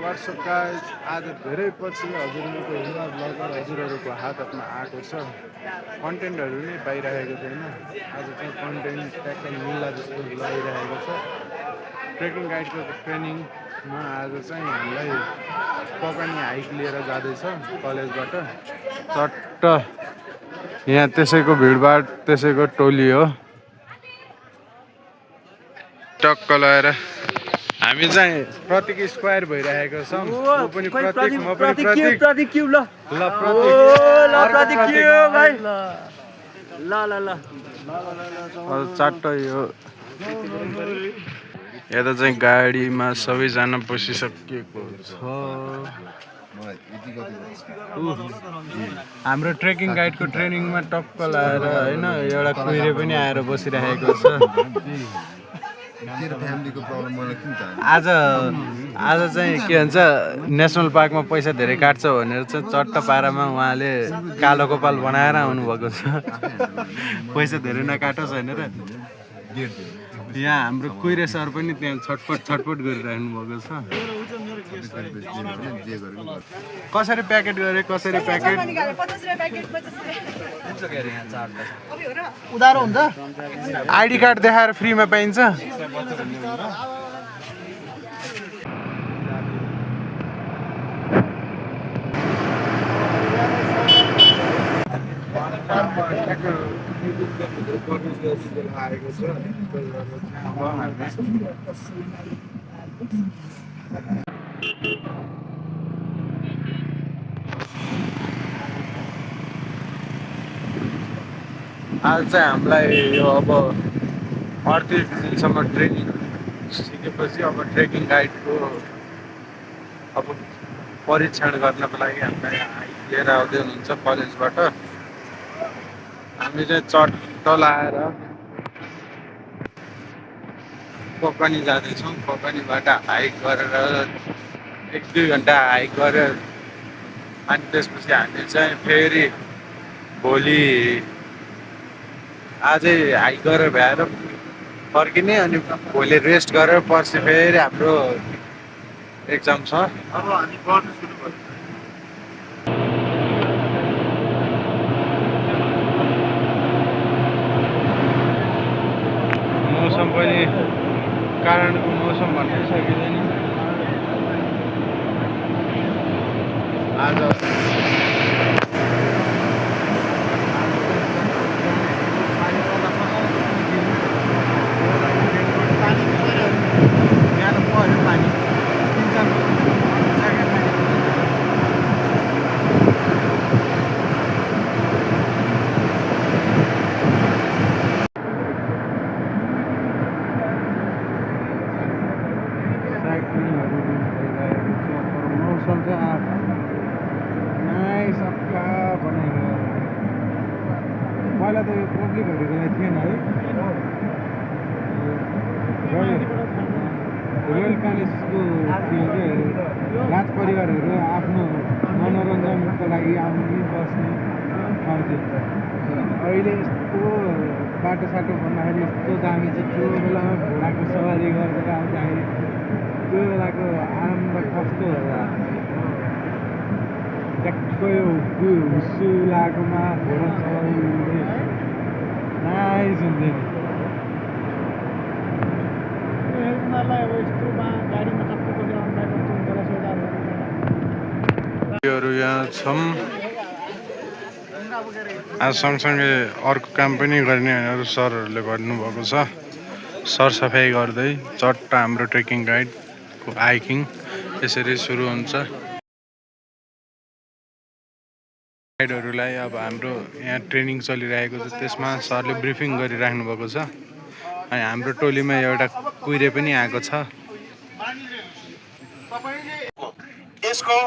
What's up guys? आज धेरै पछि हजुरहरूको हिम्मत ब्लगर हजुरहरूको हातमा आएको छ। कन्टेन्टहरू नै पाइरहेको छैन। आज चाहिँ कन्टेन्ट ट्याक्कै मिल्ला जस्तो लागिरहेको छ। ट्रेकिङ गाइडको ट्रेनिङमा आज चाहिँ हामीलाई पकानी हाइक लिएर जाँदैछ कलेजबाट। चट्ट यहाँ त्यसैको भिडभाड त्यसैको टोली हो। टक्क लगाएर हामी चाहिँ प्रतीक स्क्वायर भइरहेको छौँ। ऊ पनि प्रतीक, म पनि प्रतीक। प्रतीक क्यू ल ल प्रतीक, ल प्रतीक क्यू भाइ ल ल ल चाट्ट यो यता चाहिँ गाडीमा सबैजना बसिसकेको छ। हाम्रो ट्रेकिङ गाइडको ट्रेनिङमा टक्क लाएर होइन एउटा कुहिरे पनि आएर बसिरहेको छ। आज चाहिँ के भन्छ नेसनल पार्कमा पैसा धेरै काट्छ भनेर चाहिँ चट्ट पारामा उहाँले कालो कपाल बनाएर आउनुभएको छ। पैसा धेरै नकाटोस् भनेर। यहाँ हाम्रो कुहिरे सर पनि त्यहाँ छटपट गरिराख्नु भएको छ। कसरी प्याकेट गरे, कसरी प्याकेट उधारो हुन्छ। आइडी कार्ड देखाएर फ्रीमा पाइन्छ। आज चाहिँ हामीलाई यो अब 38 दिनसम्म ट्रेनिङ सिकेपछि अब ट्रेकिङ गाइडको अब परीक्षण गर्नको लागि हामीलाई लिएर आउँदै हुनुहुन्छ कलेजबाट। हामी चाहिँ चट्ट लाएर पकनी जाँदैछौँ। पकनीबाट हाइक गरेर 1-2 घन्टा हाइक गरेर अनि त्यसपछि हामी चाहिँ फेरि भोलि आजै हाइक गरेर भ्याएर फर्किने अनि भोलि रेस्ट गरेर पर्सि फेरि हाम्रो एक्जाम छ। अब हामी पढ्न सुरु गर्छौँ। मौसम पनि कारणको मौसम भन्नै सकिँदैन। आज मौसम चाहिँ सबका बनाएको। पहिला त यो पब्लिकहरूलाई थिएन है। रोयल प्यालेसको थियो कि राज परिवारहरू आफ्नो मनोरञ्जनको लागि आउने बस्ने ठाउँथ्यो। अहिले यस्तो बाटोसाटो भन्दाखेरि यस्तो दामी चाहिँ त्यो बेलामा घोडाको सवारी गरेर आउँदाखेरि त्यो बेलाको आनन्द कस्तो होला। ट्याक्कै हुस्सु लागेकोमा घोडा चलाउने नाइस हुन्थ्यो नि। यहाँ छौँ। आज सँगसँगै अर्को काम पनि गर्ने भनेर सरहरूले भन्नुभएको छ। सरसफाइ गर्दै चट्ट हाम्रो ट्रेकिङ गाइडको हाइकिङ यसरी सुरु हुन्छ। गाइडहरूलाई अब हाम्रो यहाँ ट्रेनिङ चलिरहेको छ त्यसमा सरले ब्रिफिङ गरिराख्नु भएको छ। अनि हाम्रो टोलीमा एउटा कुहिरे पनि आएको छ। यसको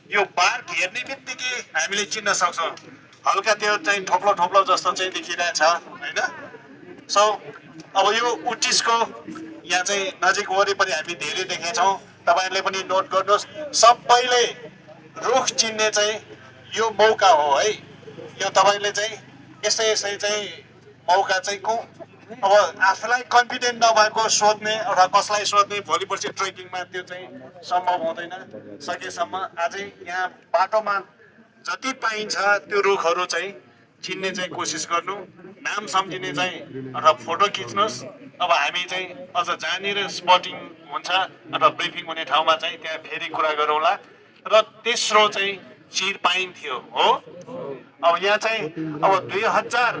यो बार्क हेर्ने बित्तिकै हामीले चिन्न सक्छौँ। हल्का त्यो चाहिँ ठोप्लो ठोप्लो जस्तो चाहिँ देखिरहेछ होइन। सो अब यो उटिसको यहाँ चाहिँ नजिक वरिपरि हामी धेरै देखेछौँ। तपाईँहरूले पनि नोट गर्नुहोस्। सबैले रुख चिन्ने चाहिँ यो मौका हो है। यो तपाईँले चाहिँ यसै चाहिँ मौका चाहिँ अब आफूलाई कन्फिडेन्ट नभएको सोध्ने अथवा कसलाई सोध्ने भोलि पर्सि ट्रेकिङमा त्यो चाहिँ सम्भव हुँदैन। सकेसम्म अझै यहाँ बाटोमा जति पाइन्छ त्यो रुखहरू चाहिँ चिन्ने चाहिँ कोसिस गर्नु, नाम सम्झिने चाहिँ अथवा फोटो खिच्नुहोस्। अब हामी चाहिँ अझ जहाँनिर स्पटिङ हुन्छ अथवा ब्रिफिङ हुने ठाउँमा चाहिँ त्यहाँ फेरि कुरा गरौँला। र तेस्रो चाहिँ चिर पाइन थियो हो। अब यहाँ चाहिँ अब 2000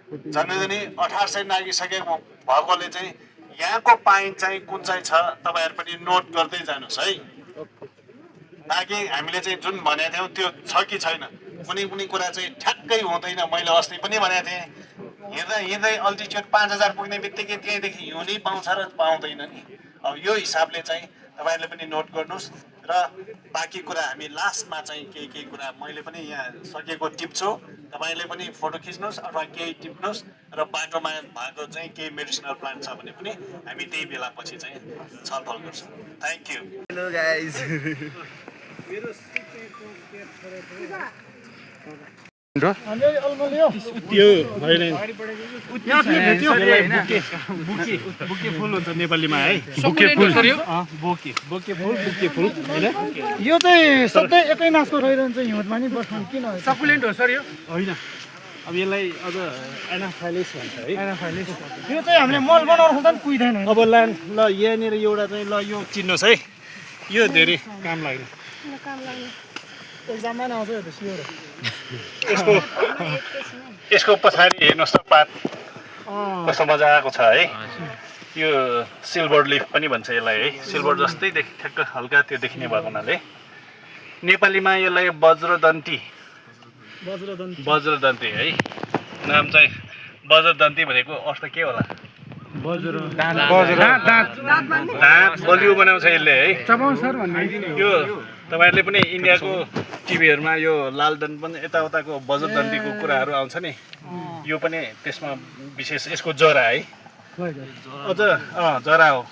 जनवरी 1800 नागिसकेको भएकोले चाहिँ यहाँको पाइन चाहिँ कुन चाहिँ छ तपाईँहरू पनि नोट गर्दै जानुहोस् है। ताकि हामीले चाहिँ जुन भनेको थियौँ त्यो छ कि छैन, कुनै कुनै कुरा चाहिँ ठ्याक्कै हुँदैन। मैले अस्ति पनि भनेको थिएँ, हिँड्दा हिँड्दै अल्टिच्युड 5000 पुग्ने बित्तिकै त्यहीँदेखि हिउँनै पाउँछ र पाउँदैन नि। अब यो हिसाबले चाहिँ तपाईँहरूले पनि नोट गर्नुहोस्। र बाँकी कुरा हामी लास्टमा चाहिँ केही कुरा मैले पनि यहाँ सकेको टिप्छु, तपाईँले पनि फोटो खिच्नुहोस् अथवा केही टिप्नुहोस्। र बाटोमा भएको चाहिँ केही मेडिसिनल प्लान्ट छ भने पनि हामी त्यही बेला पछि चाहिँ छलफल गर्छौँ। Thank you. हेलो गाइस र त्यो होइन बुके फुल हुन्छ नेपालीमा है। बुके फुल बोके फुल होइन यो चाहिँ सधैँ एकै नासको रहिरहन्छ हिउँदमा नि बस्नु किन सकुलेन्ट हो सर यो? होइन, अब यसलाई अझ एनाफाइलिस भन्छ है। यो चाहिँ हामीले मल बनाउनु खोज्दा पनि कुहिँदैन। अब ल यहाँनिर एउटा चाहिँ ल यो चिन्नुहोस् है, यो धेरै काम लाग्ने। एक्जाममा नआउँछ यो त स्योर। यसको पछाडि हेर्नुहोस् त पात कस्तो मजाको छ है। यो सिल्भर लिफ पनि भन्छ यसलाई है। सिल्भर जस्तै ठ्याक्क हल्का त्यो देखिने भएको हुनाले नेपालीमा यसलाई वज्रदन्ती है नाम चाहिँ। वज्रदन्ती भनेको अर्थ के होला? दाँत बलियो बनाउँछ यसले है। यो तपाईँहरूले पनि इन्डियाको टिभीहरूमा यो लालदन पनि यताउताको वज्रदन्तीको कुराहरू आउँछ नि, यो पनि त्यसमा विशेष यसको जरा है। अझ जरा हो।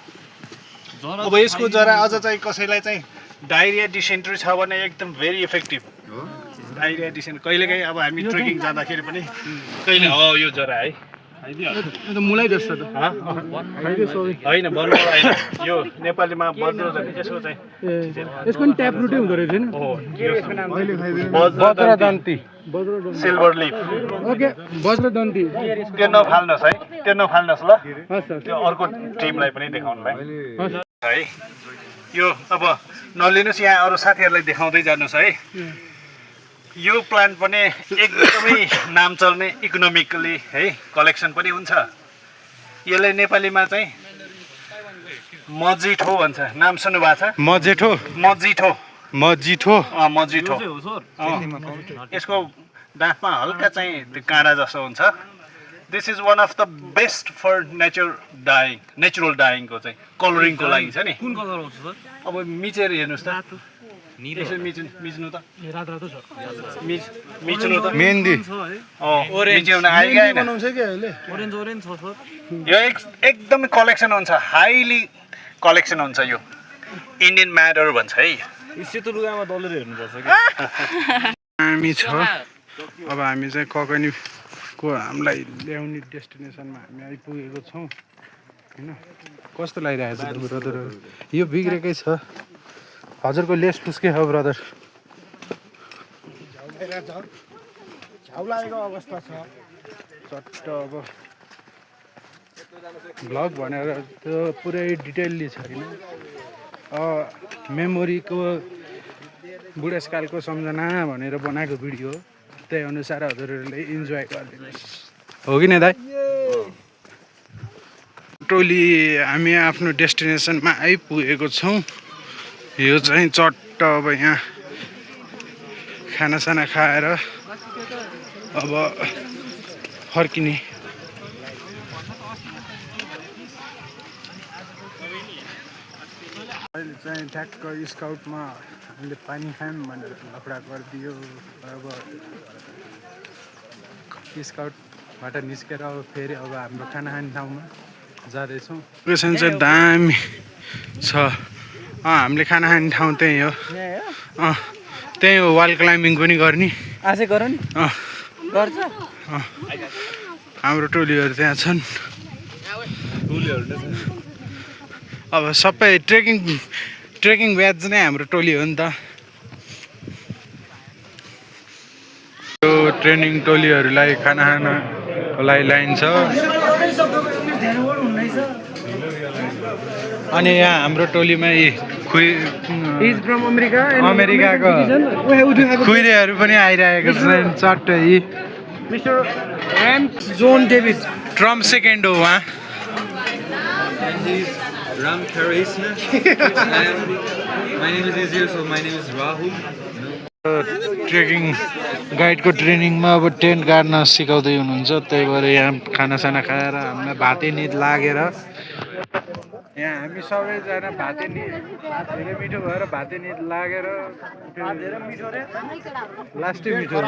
अब यसको जरा अझ चाहिँ कसैलाई चाहिँ डायरिया डिसेन्ट्री छ भने एकदम भेरी इफेक्टिभ। डायरिया डिसेन्ट्री कहिलेकाहीँ अब हामी ट्रेकिङ जाँदाखेरि पनि कहिले हो यो जरा है। मुलै जस्तो त होइन भन्नु होइन, यो नेपालीमा वज्रदन्ती यसको चाहिँ यसको नि ट्याप रुटै हुँदो रहेछ नि। वज्रदन्ती सिल्भर लिफ। ओके वज्रदन्ती त्यो नफाल्नुहोस् है, त्यो नफाल्नुहोस् ल। त्यो अर्को टिमलाई पनि देखाउनुलाई है। यो अब नलिनुहोस्, यहाँ अरू साथीहरूलाई देखाउँदै जानुहोस् है। यो प्लान्ट पनि एकदमै नाम चल्ने इकोनोमिकली है, कलेक्सन पनि हुन्छ। यसलाई नेपालीमा चाहिँ मजिठो भन्छ। नाम सुन्नु भएको छ? मजिठो यसको दाँतमा हल्का चाहिँ त्यो काँडा जस्तो हुन्छ। This is one of the best for natural डाइङको चाहिँ कलरिङको लागि छ नि। कुन कलर आउँछ सर? अब मिचेर हेर्नुहोस् त, मिच्नु त मिच्नु त मेहन्दी मिच्याउन आइगएन। ओरेन्ज छ सर। यो एकदमै कलेक्सन हुन्छ, हाइली कलेक्सन हुन्छ। यो इन्डियन म्याडर भन्छ है। सेतो लुगामा दलेर हेर्नुपर्छ कि। हामी छ। अब हामी चाहिँ ककनीको हामीलाई ल्याउने डेस्टिनेसनमा हामी आइपुगेको छौँ होइन। कस्तो लागिरहेको छ ब्रदर? यो बिग्रेकै छ। हजुरको लेस फुस्के हो ब्रदर? झाउ लागेको अवस्था छ। चट्ट अब भ्लग भनेर त्यो पुरै डिटेलली छैन। मेमोरीको बुढेसकालको सम्झना भनेर बनाएको भिडियो, त्यही अनुसार हजुरहरूले इन्जोय गरिदिनुहोस्। हो कि नै दाइ? टोली हामी आफ्नो डेस्टिनेसनमा आइपुगेको छौँ। यो चाहिँ चट्ट अब यहाँ खानासाना खाएर अब फर्किने। अहिले चाहिँ ठ्याक्क स्काउटमा हामीले पानी खायौँ भनेर लफडा गरिदियो। अब स्काउटबाट निस्केर अब फेरि अब हाम्रो खाना खाने ठाउँमा जाँदैछौँ। लोकेसन चाहिँ दामी छ। हामीले खाना खाने ठाउँ त्यही हो। त्यही हो। वाल क्लाइम्बिङ पनि गर्ने। आजै गरौँ नि। गर्छ। हाम्रो टोलीहरू त्यहाँ छन्। अब सबै ट्रेकिङ ब्याच नै हाम्रो टोली हो नि त यो ट्रेनिङ टोलीहरूलाई खाना खानको लागि ल्याइन्छ अनि यहाँ हाम्रो टोलीमा अमेरिकाको खुइरेहरू पनि आइरहेको छन् चट्टै मिस्टर ऱ्याम्स जोन डेभिड ट्रम्प सेकेन्ड हो उहाँ Ram Charisma. And my name is Izir, so my name is Rahul. Trekking गाइडको ट्रेनिङमा अब टेन्ट गाड्न सिकाउँदै हुनुहुन्छ त्यही भएर यहाँ खानासाना खाएर हामीलाई भाते निद लागेर यहाँ हामी सबैजना भाते निद धेरै मिठो भएर भाते निद लागेर लास्टै मिठो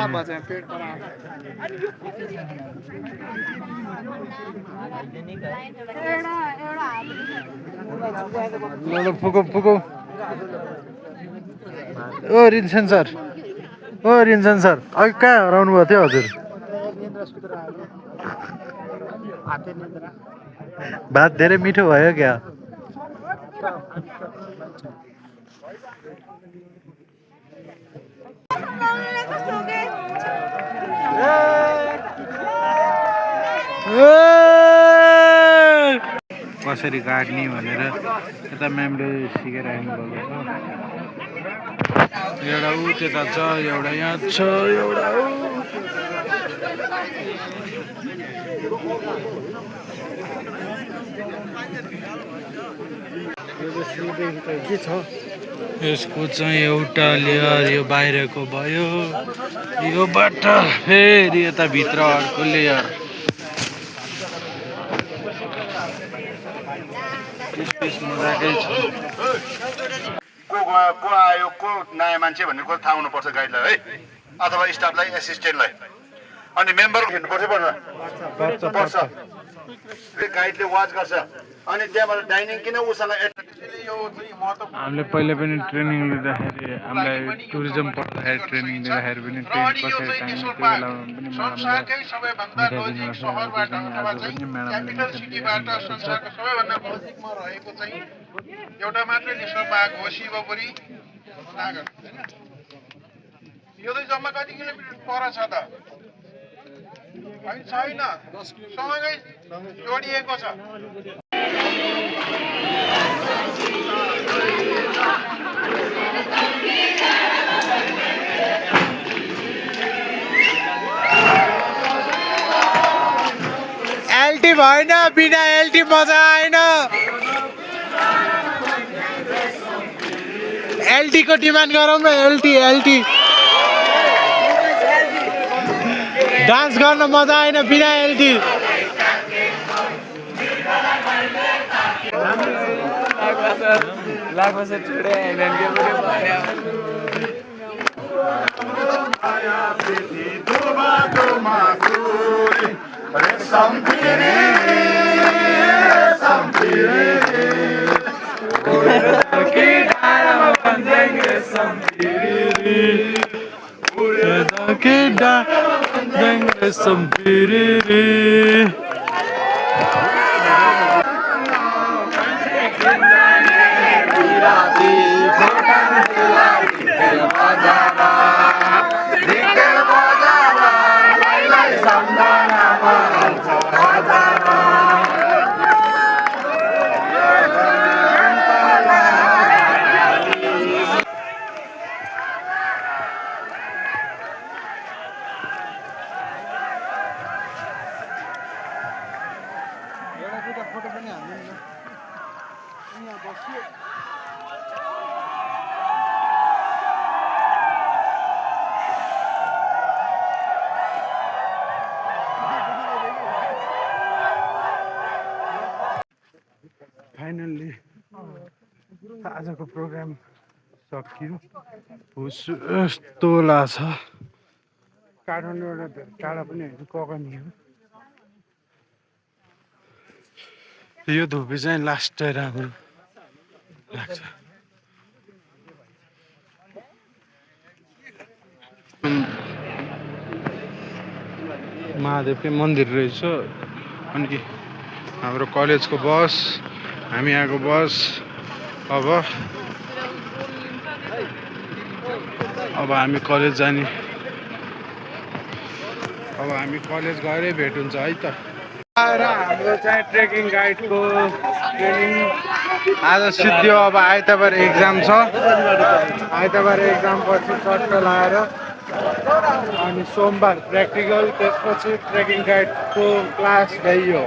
फुकौ फुकौ ओ रिन्सन सर अघि कहाँ हराउनु भएको थियो हजुर भात धेरै मिठो भयो क्या कसरी काट्ने भनेर यता म्यामले सिकाइराख्नु भएको छ एउटा ऊ त्यता छ एउटा यहाँ छ एउटा के छ यसको चाहिँ एउटा लेयर यो बाहिरको भयो योबाट फेरि यता भित्र अर्को लेयर मजाकै छ को आयो को नयाँ मान्छे भन्ने कुरा थाहा हुनुपर्छ गाइडलाई है अथवा स्टाफलाई एसिस्टेन्टलाई अनि मेम्बर पर्छ गाइडले वाच गर्छ अनि त्यहाँबाट डाइनिङ किन उसँग हामीले पहिले पनि ट्रेनिङ लिँदाखेरि हामीलाई टुरिज्म पढ्दाखेरि ट्रेनिङ दिँदाखेरि पनि ट्रेन कसरी टाइम त्यो बेलामा पनि एउटा मात्रै नेसनल पार्क हो शिवपुरी नागर यो चाहिँ जम्मा कति किलोमिटर पर छ त छैन सँगै जोडिएको छ एलटी भएन बिना एलटी मजा आएन एलटी को डिमान्ड गरौँ न एलटी डान्स गर्न मजा आएन बिना एलटी लाग्छ छुडे हैन फाइनल्ली आजको प्रोग्राम सकियो यस्तो लाग्छ काठमाडौँबाट टाढा पनि होइन ककनी हो यो धुपी चाहिँ लास्ट राम्रो लाग्छ महादेवकै मन्दिर रहेछ अनि हाम्रो कलेजको बस हामी आएको बस अब हामी कलेज जाने अब हामी कलेज गएरै भेट हुन्छ है त र हाम्रो चाहिँ ट्रेकिङ गाइडको ट्रेनिङ आज सिद्धियो अब आइतबार एक्जाम छ आइतबार एक्जाम पछि चट्ट लाएर अनि सोमबार प्र्याक्टिकल त्यसपछि ट्रेकिङ गाइडको क्लास गइयो